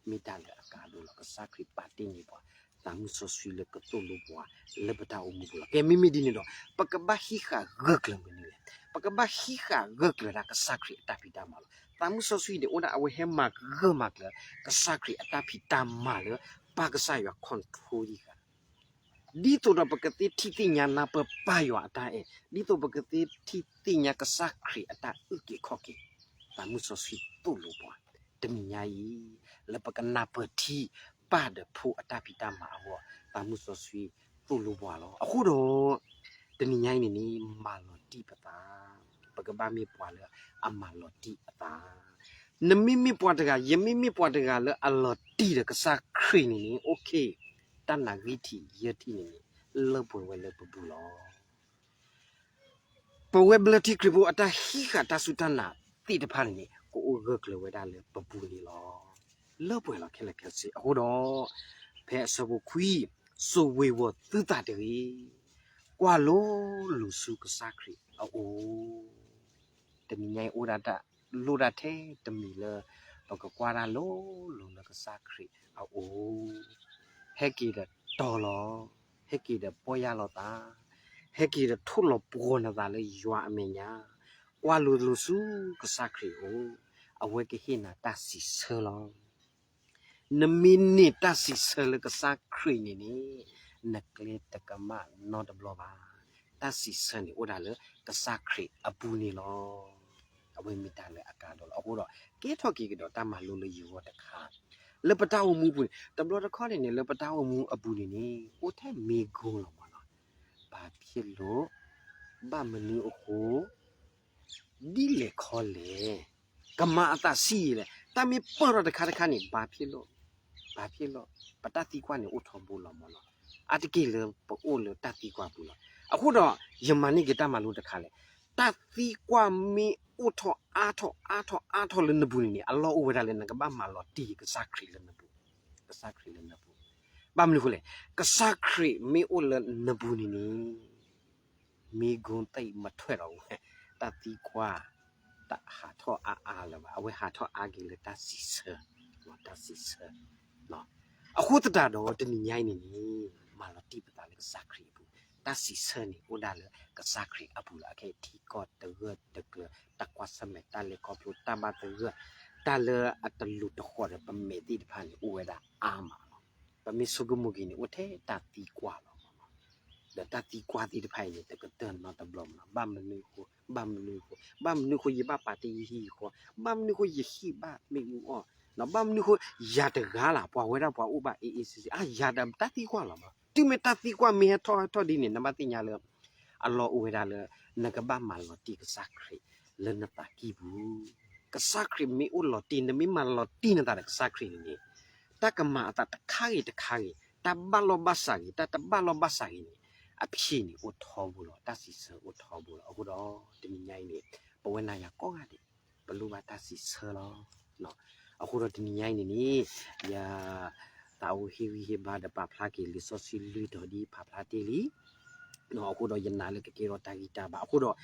မ့ၢ်တၢ်လၢအကါဒိၣ်လီၤ. ကစၢ်ခရံာ်ပာ်တ့ၢ်န့ၢ်ပှၤ သးမုၢ်စီဆှံလၢကသိၣ်လိပှၤ လၢပတၢ်အိၣ်မူပူၤလီၤ. ကဲမ့မ့ၢ်ဒ်န့ၣ်ဒီး ပကဘၣ်ဟံးဃာ်ဂၢၢ်ကျၢၤမနုၤလဲၣ်, ပကဘၣ်ဟံးဃာ်ဂၢၢ်ကျၢၤဒၣ်ကစၢ်ခရံာ်အတၢ်ဖံးတၢ်မၤလီၤ. သးမုၢ်စီဆှံန့ၣ် အိၣ်ဒၣ်အဝဲဟဲမၤဂၢၢ်မၤကျၢၤ ကစၢ်ခရံာ်အတၢ်ဖံးတၢ်မၤလၢ ပၢ်ကစၢ်ယွၤ control ယံၤဃာ် ဒ်သိးဒီးပကသ့ထံၣ်သ့ၣ်ညါနၢ်ပၢၢ်ပၢ်ယွၤအတၢ်အဲၣ်, ဒ်သိးပကသ့ထံၣ်သ့ၣ်ညါကစၢ်ခရံာ်အတၢ်အုၣ်က့ၤခီၣ်က့ၤ, သးမုၢ်စီဆှံသိၣ်လိပှၤ တနံၤညါအံၤ လၢပကနၢ်ပၢၢ်ထံ ပၢ်ဒီးဖိအတၢ်ဖံးတၢ်မၤအဂီၢ် သးမုၢ်စီဆှံသိၣ်လိပှၤလီၤ. အဃိဒီး တနံၤညါအံၤန့ၣ်န့ၣ် မၤလီၤတံၢ်ပသး, ပကဘၣ်မ့ၢ်ပှၤလၢအမၤလီၤတံၢ်အသး နမ့မ့ၢ်ပှၤတဂၤ, ယမ့မ့ၢ်ပှၤတဂၤလၢအလီၤတံၢ်ဒီးကစၢ်ခရံာ်န့ၣ်န့ၣ် okay, တၢ်နာ်ဂံၢ်ထံးယဲၢ်ထံးန့ၣ်န့ၣ် လၢပှဲၤဝဲလၢပပူၤလီၤ. ပဝဲဘျၢထံခရံာ်ဖိအတၢ်ဟံးဃာ်တၢ်စူၢ်တၢ်နာ်သ့ၣ်တဖၣ်န့ၣ်န့ၣ် ကအိၣ်ဂၢၢ်ကျၢၤဝဲဒၣ်လၢပပူၤန့ၣ်လီၤ. လၢပှဲၤလီၤခဲလၢာ်ခဲဆ့. အဃိဒီး ဖဲအဆၢဖိခွံ, စိာ်ဝ့ၤဝီၤသုသးတဂ့ၤ, ကွၢ်လိလူၤဆူကစၢ်ခရံာ်အအိၣ်. တနံၤညါအံၤအိၣ်ဒၣ်တၢ်လိၣ်ဒၣ်ထဲတမံၤလၢ ပကကွၢ်တၢ်လိၤလိၤလၢကစၢ်ခရံာ်အအိၣ်, ဟဲက့ၤဒီးတီၤလီၤ, ဟဲက့ၤဒီးပီၢ်ယၢ်လီၤသး, ဟဲက့ၤဒီးထိၣ်လီၤပှီၤနသးလၢယွၤအမဲာ်ညါ, ကွၢ်လိၤလိၤဆူကစၢ်ခရံာ်အအိၣ်, အဝဲကဟ့ၣ်နၤတၢ်စံးဆၢလီၤ. နမ့ၢ်န့ၢ်တၢ်စံးဆၢလၢကစၢ်ခရံာ်န့ၣ်န့ၣ်, နကျဲတကမၣ်နီတဘျီဘၣ်. တၢ်စံးဆၢန့ၣ်အိၣ်ဒၣ်လၢကစၢ်ခရံာ်အပူၤန့ၣ်လီၤ. အဝဲမ့ၢ်တၢ်လၢအကါဒိၣ်လီၤ. အဃိဒီး ကဲထီၣ်က့ၤကဒီးတၢ်မၤလိလၢယဂီၢ်တခါ, လၢပတၢ်အိၣ်မူပူၤန့ၣ် တဘျီတခီၣ်န့ၣ်န့ၣ် လၢပတၢ်အိၣ်မူအပူၤန့ၣ်န့ၣ် အိၣ်ထဲမ့ၢ်ဂီၢ်လီၤမးနီၤ. ဘၣ်ဖဲလိၣ်, ဘၣ်မနုၤအဃိ ဒ်လဲၣ်ခီလဲၣ်, ကမၤအသးဆံးယံာ်လဲၣ်, တၢ်မ့ၢ်ပၢၢ်ထီၣ်တခါတခါန့ၣ် ဘၣ်ဖဲလိၣ်, ဘၣ်ဖဲလိၣ်, ပတၢ်သံကွၢ်န့ၣ်အိၣ်ထီဘိလီၤမးနီၤ. အါတက့ၢ်လၢပအိၣ်လၢတၢ်သံကွၢ်ပူၤလီၤ. အဃိဒီး ယမၤန့ၢ်က့ၤတၢ်မၤလိတခါလဲၣ်, တၢ်သံကွၢ်မ့ၢ်အိၣ်ထီၣ်အါထီၣ်အါထီၣ်အါထီၣ်လၢနပူၤန့ၣ်န့ၣ် အလီၢ်အိၣ်ဝဲဒၣ်လၢနကဘၣ်မၤလီၤတံၢ်ကစၢ်ခရံာ်လၢနပူၤ, ကစၢ်ခရံာ်လၢနပူၤ. ဘၣ်မနုၤအဃိလဲၣ်, ကစၢ်ခရံာ်မ့ၢ်အိၣ်လၢနပူၤန့ၣ်န့ၣ် မ့ၢ်ဂိၢ်သ့ၣ်မထွဲးဒီးဝဲ, တၢ်သံကွၢ် တဟးထီၣ်အါအါလၢၤဘၣ်. အဝဲဟးထီၣ်အါက့ၤလၢတၢ်စံးဆၢ, တၢ်စံးဆၢ. အဃိသတးဒီးတနံၤညါအံၤန့ၣ်န့ၣ် မၤလီၤတံၢ်ပသးလၢကစၢ်ခရံာ်အပူၤ, တၢ်စံးဆၢန့ၣ်အိၣ်ဒၣ်လၢကစၢ်ခရံာ်အပူၤလီၤ. အခဲအံၤထံကီၢ်တဂၢၢ်တကျၢၤ, တၢ်ကွၢ်ဆၢၣ်မဲာ်တၢ်လဲၤခီဖျိတၢ်ဘၣ်သဂၢၢ်, တၢ်လၢအတလိၤတဃီၤဒီးပမဲာ်သ့ၣ်တဖၣ်န့ၣ် အိၣ်ဝဲဒၣ်အါမးလီၤ. ပမ့ၢ်ဆိကမိၣ်က့ၤန့ၣ် အိၣ်ထဲတၢ်သံကွၢ်လီၤ. ဒီးတၢ်သံကွၢ်သ့ၣ်တဖၣ်အံၤန့ၣ် တကတၢၢ်နီတဘျီမးနီၤ. ဘၣ်မနုၤအဃိ, ဘၣ်မနုၤအဃိ, ဘၣ်မနုၤအဃိ ယဘၣ်ပာ်တ့ၢ်ယဟံၣ်ယဃီ, ဘၣ်မနုၤအဃိ ယဟံၣ်ဘၣ်မ့ၣ်အူအီၣ်, ဘၣ်မနုၤအဃိ ယၤတဂၤလၢ် ပှၤဝဲဒၣ်ပှၤအိၣ်ဘၣ်အ့ၣ်အ့ၣ်စ့စ့, ယၤဒီးတၢ်သံကွၢ်လီၤမး. တုၤမ့ၢ်တၢ်သံကွၢ်မ့ၢ်ဟဲထီၣ်ဟဲထီၣ်ဒ်န့ၣ် နဘၣ်သ့ၣ်ညါလၢ အလီၢ်အိၣ်ဝဲဒၣ်လၢ နကဘၣ်မၤလီၤတံၢ်ကစၢ်ခရံာ်လၢနသးကံၢ်ပူၤ. ကစၢ်ခရံာ်မ့ၢ်အိၣ်လီၤတံၢ်, နမ့ၢ်မၤလီၤတံၢ်နသးဒီးကစၢ်ခရံာ်န့ၣ်န့ၣ်, တၢ်ကမၤအသးတခါဂ့ၤတခါဂ့ၤ, တၢ်ဘၣ်လီၢ်ဘၣ်စးဂ့ၤ, တၢ်တဘၣ်လီၢ်ဘၣ်စးဂ့ၤန့ၣ်, အဖံးန့ၣ်အိၣ်ထီဘိလီၤ, တၢ်စံးဆၢအိၣ်ထီဘိလီၤ. အဃိဒီးတနံၤညါအံၤန့ၣ် ပဝဲနၤယၤကိးဂၤဒဲး ပလိၣ်ဘၣ်တၢ်စံးဆၢလီၤ. အဃိဒီးတနံၤညါအံၤန့ၣ်န့ၣ် ယ သးအိၣ်ဟ့ၣ်ဂံၢ်ဟ့ၣ်ဘါဒီးပာ်ဖျါက့ၤလံာ်စီဆှံလွံၢ်တီၤဒ်ဖးဖျါတ့ၢ်လံ. အဃိဒီးယနာ်လၢကကဲထီၣ်တၢ်ဂံၢ်တၢ်ဘါ, အဃိဒီး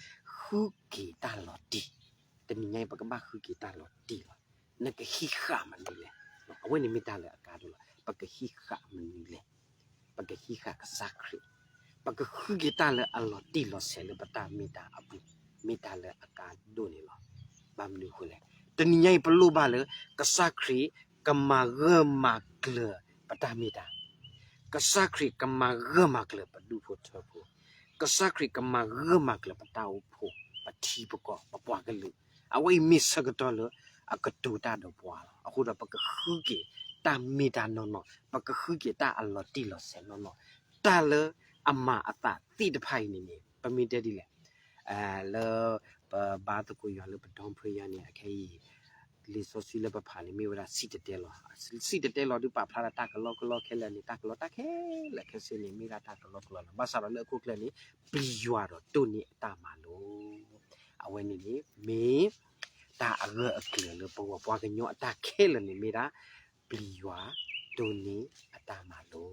ဃုက့ၤတၢ်လီၤတံၢ်. တနံၤညါအံၤ ပကဘၣ်ဃုက့ၤတၢ်လီၤတံၢ်လီၤ. နကဟံးဃာ်မနုၤလဲၣ်. အဝဲန့ၣ်မ့ၢ်တၢ်လၢအကါဒိၣ်လီၤ. ပကဟံးဃာ်မနုၤလဲၣ်. ပကဟံးဃာ်ကစၢ်ခရံာ်, ပကဃုက့ၤတၢ်လၢအလီၤတံၢ်လီၤဆဲးလၢပတၢ်မ့ၢ်တၢ်အပူၤ, မ့ၢ်တၢ်လၢအကါဒိၣ်န့ၣ်လီၤ. ဘၣ်မနုၤအဃိလဲၣ်, တနံၤညါအံၤပလိၣ်ဘၣ်လၢ ကစၢ်ခရံာ်ကမၤဂၢၢ်မၤကျၢၤပတၢ်မ့ၢ်တၢ်, ကစၢ်ခရံာ်ကမၤဂၢၢ်မၤကျၢၤပဒူၣ်ဖိထၢဖိ, ကစၢ်ခရံာ်ကမၤဂၢၢ်မၤကျၢၤပတၢ်အိၣ်ဖှိၣ်, ပထံပကီၢ်, ပပှၤကလုာ်, အဝဲအံၤမ့ၢ်ဆၢကတီၢ်လၢအကတိၤတၢ်ဒီးပှၤလီၤ. အဃိဒီးပကဃုက့ၤတၢ်မ့ၢ်တၢ်နီၢ်နီၢ်, ပကဃုက့ၤတၢ်အလီၤတံၢ်လီၤဆဲးနီၢ်နီၢ်, တၢ်လၢအမၤအသးသ့ၣ်တဖၣ်အံၤန့ၣ်န့ၣ် ပမ့ၢ်တဲဒ်လဲၣ် လၢပဘါသကိးယွၤလၢပဒီဖုယွၤန့ၣ် အခဲအံၤ လံာ်စီဆှံလၢပဖးန့ၣ် မ့ၢ်ဝဲဒၣ်စံၣ်တဲၤတဲလီၤ, စံၣ်တဲၤတဲလီၤဒုးပာ်ဖျါလၢတၢ်ကလီကလီခဲလၢာ်န့ၣ် တၢ်ကလီတၢ်ခဲလၢာ်ခဲဆ့န့ၣ် မ့ၢ်ဒၣ်တၢ်ကလီကလီလီၤ. ဘၣ်ဆၣ်ဒီးလၢအခိၣ်ကျၢၢ်န့ၣ် ပျံၤယွၤဒီးတိၢ်န့ၢ်အတၢ်မၤလိာ်, အဝဲန့ၣ်န့ၣ် မ့ၢ်တၢ်အဂၢၢ်အကျၢၤလၢပဂီၢ်ပှၤကညီအတၢ်ခဲလၢာ်န့ၣ် မ့ၢ်ဒၣ် ပျံၤယွၤတိၢ်န့ၢ်အတၢ်မၤလိာ်.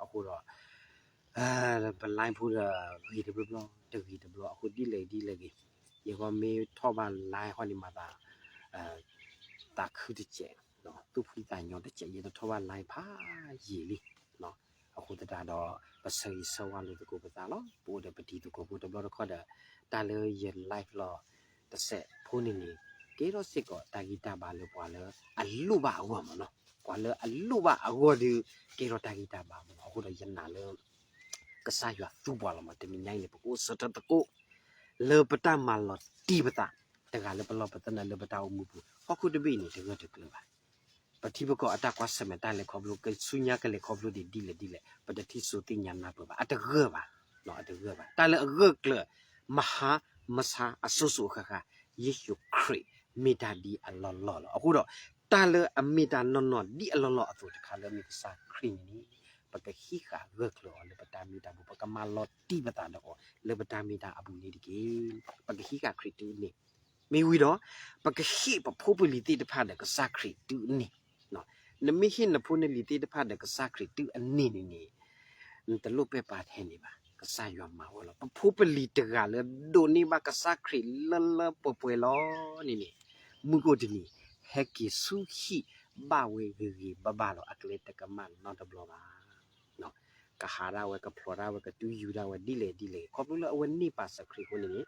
အဃိဒီး ပ live ဖိဒီး ဂ့ၤတဘျီဘျီ တဂ့ၤတဘျီ အဃိဒ်လဲၣ်ဒ်လဲၣ်ဂ့ၤ, ယဂီၢ်မ့ၢ်ထီၣ်ဘၣ် live ဃီန့ၣ်မၤသး သးခုတစဲး, သူၣ်ဖှံသးညီတစဲး, ယတထီၣ်ဘၣ် live ဖးယံာ်လံ. အဃိသတးဒီး ပဆၢဂ့ၤဆၢဝါလိာ်သကိးပသးလီၤ. ပအိၣ်ဒီးပတံၤသကိးဖိတဘျီတခီၣ်ဒီး တၢ်လၢယ live လီၤတစဲးဖိန့ၣ်န့ၣ် ကဲထီၣ်စ့ၢ်ကီးတၢ်ဂံၢ်တၢ်ဘါလၢပှၤလၢအလိၣ်ဘၣ်အဂီၢ်မးနီၤ. ပှၤလၢအလိၣ်ဘၣ်အဂီၢ်ဒီး ကဲထီၣ်တၢ်ဂံၢ်တၢ်ဘါမးနီၤ. အဃိဒီးယနာ်လၢ ကစၢ်ယွၤသူပှၤလီၤမး. တနံၤညါအံၤန့ၣ် ပကအိၣ်ဆၢထၢၣ်သကိး လၢပတၢ်မၤလီၤတံၢ်ပသး တဂၤလၢပလီၢ်ပသနၢၣ်လၢပတၢ်အိၣ်မူပူၤ ဟီၣ်ခိၣ်တဘ့ၣ်အံၤန့ၣ် တဂၢၢ်တကျၢၤဘၣ်. ပထံပကီၢ်အတၢ်ကွၢ်ဆၢၣ်မဲာ်တၢ်လဲၤခီဖျိ ကဆူညါကလဲၤခီဖျိဒ်လဲၣ်ဒ်လဲၣ် ပတထံၣ်စိသ့ၣ်ညါနၢ်ပၢၢ်ဘၣ်. အတဂၢၢ်ဘၣ်, အတဂၢၢ်ဘၣ်. တၢ်လၢအဂၢၢ်ကျၢၤ မဟါမဆါအစိၤစိၤအဃၣ်ဃၣ် ယ့ၣ်ၡူးခရံာ်မ့ၢ်တၢ်ဒ်အလီၢ်လီၢ်လီၤ. အဃိဒီး တၢ်လၢအမ့ၢ်တၢ်နီၢ်နီၢ်ဒ်အလီၢ်လီၢ်အသိးတခါလၢအမ့ၢ်ကစၢ်ခရံာ်န့ၣ်န့ၣ် ပကဟံးဃာ်ဂၢၢ်ကျၢၤအီၤလၢပတၢ်မ့ၢ်တၢ်ဘၣ်, ပကမၤလီၤတံၢ်ပသးဒီးအီၤလၢပတၢ်မ့ၢ်တၢ်အပူၤန့ၣ်တက့ၢ်. ပကဟံးဃာ်ခရံာ်တုၤအန့ၣ် မ့ၢ်ဝံၤဒီး ပကဟ့ၣ်ပဖိပလံၤသ့ၣ်တဖၣ်ဒီးကစၢ်ခရံာ်တုၤအန့ၣ်. နမ့ၢ်ဟ့ၣ်နဖိနလံၤသ့ၣ်တဖၣ်ဒီးကစၢ်ခရံာ်တုၤအန့ၣ်န့ၣ်န့ၣ် နတလိၣ်ပဲာ်ပာ်ထဲန့ၣ်ဘၣ်. ကစၢ်ယွၤမၤဝဲလီၤ. ပဖိပလံၤတဂၤလၢဒိးန့ၢ်ဘၣ်ကစၢ်ခရံာ်လၢလၢပှဲၤပှဲၤလီၤန့ၣ်န့ၣ် မုၢ်ကအိၣ်တနံၤ ဟဲက့ၤဆူဟံၣ်ဘၣ်ဝဲဂ့ၤဂ့ၤဘၣ်ဘၣ်လီၤ. အကျဲတကမၣ်နီတဘျီဘၣ်. ကဟးဒၣ်ဝဲ ကဖျိးဒၣ်ဝဲ ကတုၤယူၤဒၣ်ဝဲဒ်လဲၣ်ဒ်လဲၣ် ခီဖျိလၢအဝဲန့ၢ်ပာ်စၢၤခရံာ်အဃိန့ၣ်န့ၣ်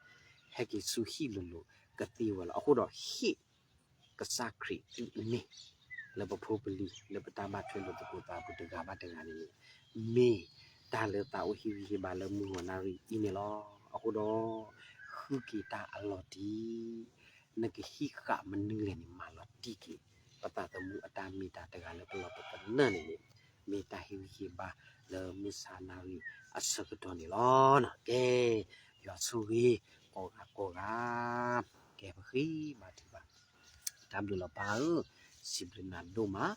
ဟဲက့ၤဆူဟံၣ်လိၤလိၤကသ့ဝဲလီၤ. အဃိဒီးဟ့ၣ် ကစၢ်ခရံာ်အမံၤ လၢပဖိပလံၤ လၢပတၢ်ဘၣ်ထွဲလိာ်သကိးသးပူၤတဂၤဘၣ်တဂၤန့ၣ်န့ၣ် မ့ၢ်တၢ်လၢသးအိၣ်ဟ့ၣ်ဂံၢ်ဟ့ၣ်ဘါလၢမုၢ်ဂီၤနၣ်ရံၣ်အံၤန့ၣ်လီၤ. အဃိဒီး ဃုက့ၤတၢ်အလီၤတံၢ် နကဟံးဃာ်မနုၤလဲၣ်န့ၣ် မၤလီၤတံၢ်က့ၤ ပသးသမူအတၢ်မ့ၢ်တၢ်တဂၤလၢပလီၢ်ပသနၢၣ်န့ၣ်န့ၣ် မ့ၢ်တၢ်ဟ့ၣ်ဂံၢ်ဟ့ၣ်ဘါလၢမုၢ်ဆါနၣ်ရံၣ်အဆၢကတီၢ်န့ၣ်လီၤ. ကဲ ယွၤဆိၣ်ဂ့ၤ ကိးဂၤကိးဂၤ ကဲပဃ့ဘါထုကဖၣ် တၢ်ဘျုးလီၤပၢ်ဧၢ, စံးဘျုးနၤဒိၣ်မး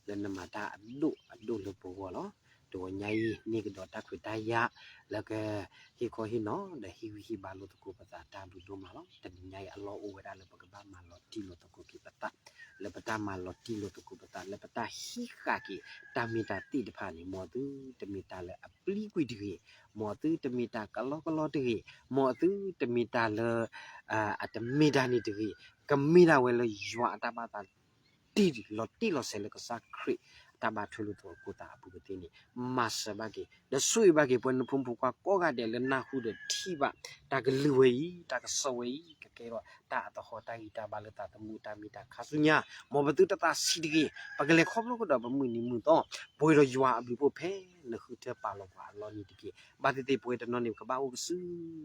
လၢနမၤတၢ်အဒိၣ်အဒိၣ်လၢပဂီၢ်လီၤ. တဂီၤညါအံၤ န့ၢ်ကဒီးတၢ်ခွဲးတၢ်ယာ် လၢကဟ့ၣ်ခီဟ့ၣ်နီၤ ဒီးဟ့ၣ်ဂံၢ်ဟ့ၣ်ဘါလိာ်သကိးပသး တၢ်ဘျုးဒိၣ်မးလီၤ. တနံၤညါအံၤ အလီၢ်အိၣ်ဝဲဒၣ်လၢပကဘၣ်မၤလီၤတံၢ်လိာ်သကိးက့ၤပသး လၢပတၢ်မၤလီၤတံၢ်လိာ်သကိးပသး လၢပတၢ်ဟံးဃာ်က့ၤ တၢ်မ့ၢ်တၢ်သ့ၣ်တဖၣ်န့ၣ် မ်အသုတမ့ၢ်တၢ်လၢအပျံၤကွံာ်တဂ့ၤ, မ်အသုတမ့ၢ်တၢ်ကလီကလီတဂ့ၤ, မ်အသုတမ့ၢ်တၢ်လၢ အတမ့ၢ်တၢ်န့ၣ်တဂ့ၤ, ကမ့ၢ်ဒၣ်ဝဲလၢယွၤအတၢ်ဘၣ်သး တံၢ်လီၤတံၢ်လီၤဆဲးလၢကစၢ်ခရံာ်အတၢ်ဘၣ်ထွဲလိာ်သကိးသးအပူၤကသ့န့ၣ် မၤစၢၤဘၣ်က့ၤ ဒီးဆိၣ်ဂ့ၤဘၣ်က့ၤ ပဝဲနဖိမုၣ်ဖိခွါကိးဂၤဒဲးလၢနၢ်ဟူဒီးထံၣ်ဘၣ် တၢ်ကလုၢ်ဝဲအံၤ တၢ်ကစီၣ်ဝဲအံၤ ကကဲထီၣ် တၢ်အသဟီၣ်တၢ်ဂံၢ်တၢ်ဘါလၢသးသမူတၢ်မ့ၢ်တၢ်ခါဆူညါ, မ်ပသုတသးဆံးတဂ့ၤ, ပကလဲၤခီဖျိကဒီးပမုၢ်နံၤမုၢ်သီ, ပှဲၤဒီးယွၤအဘျုးအဖှိၣ်ဖဲနဃုထၢပာ်လီၤပှၤအလီၢ်န့ၣ်တက့ၢ်. ဘၣ်သ့ၣ်သ့ၣ်ပဝဲတနီၤန့ၣ် ပကဘၣ်အိၣ်ကစု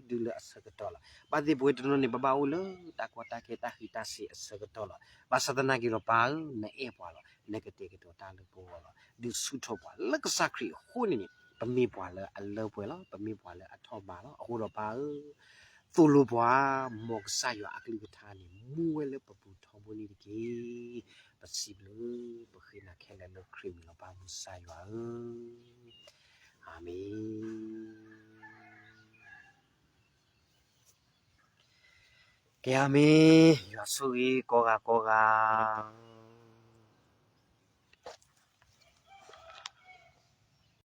ဒုလၢအဆၢကတီၢ်လီၤ. ဘၣ်သ့ၣ်သ့ၣ်ပဝဲတနီၤန့ၣ် ပဘၣ်အိၣ်လၢတၢ်ကီတၢ်ခဲတၢ်ဃံးတၢ်စ့ၤအဆၢကတီၢ်လီၤ. ဘၣ်ဆၣ်သနာ်က့ဒီးပၢ်ဧၢ, နအဲၣ်ပှၤလီၤ. နကတဲာ်ကတီၤတၢ်လၢပဂီၢ်လီၤ. ဒုးဆူၣ်ထီၣ်ပှၤလၢကစၢ်ခရံာ်အဃိန့ၣ်န့ၣ် ပမ့ၢ်ပှၤလၢအလၢပှဲၤလီၤ. ပမ့ၢ်ပှၤလၢအထီၣ်ဘးလီၤ. အဃိဒီးပၢ်ဧၢ, သိၣ်လိပှၤ, မ်ကစၢ်ယွၤအကလုၢ်ကထါန့ၣ် မူဝဲလၢပပူၤထီဘိန့ၣ်တက့ၢ်. ပစံးဘျုး ပဃ့နၤခဲလၢာ်လၢခရံာ်မံၤလီၤ ပၢ်မုၢ်ကစၢ်ယွၤဧၢ, အၤမ့ၣ်. ကဲအၤမ့ၣ်, ယွၤဆိၣ်ဂ့ၤကိးဂၤကိးဂၤ.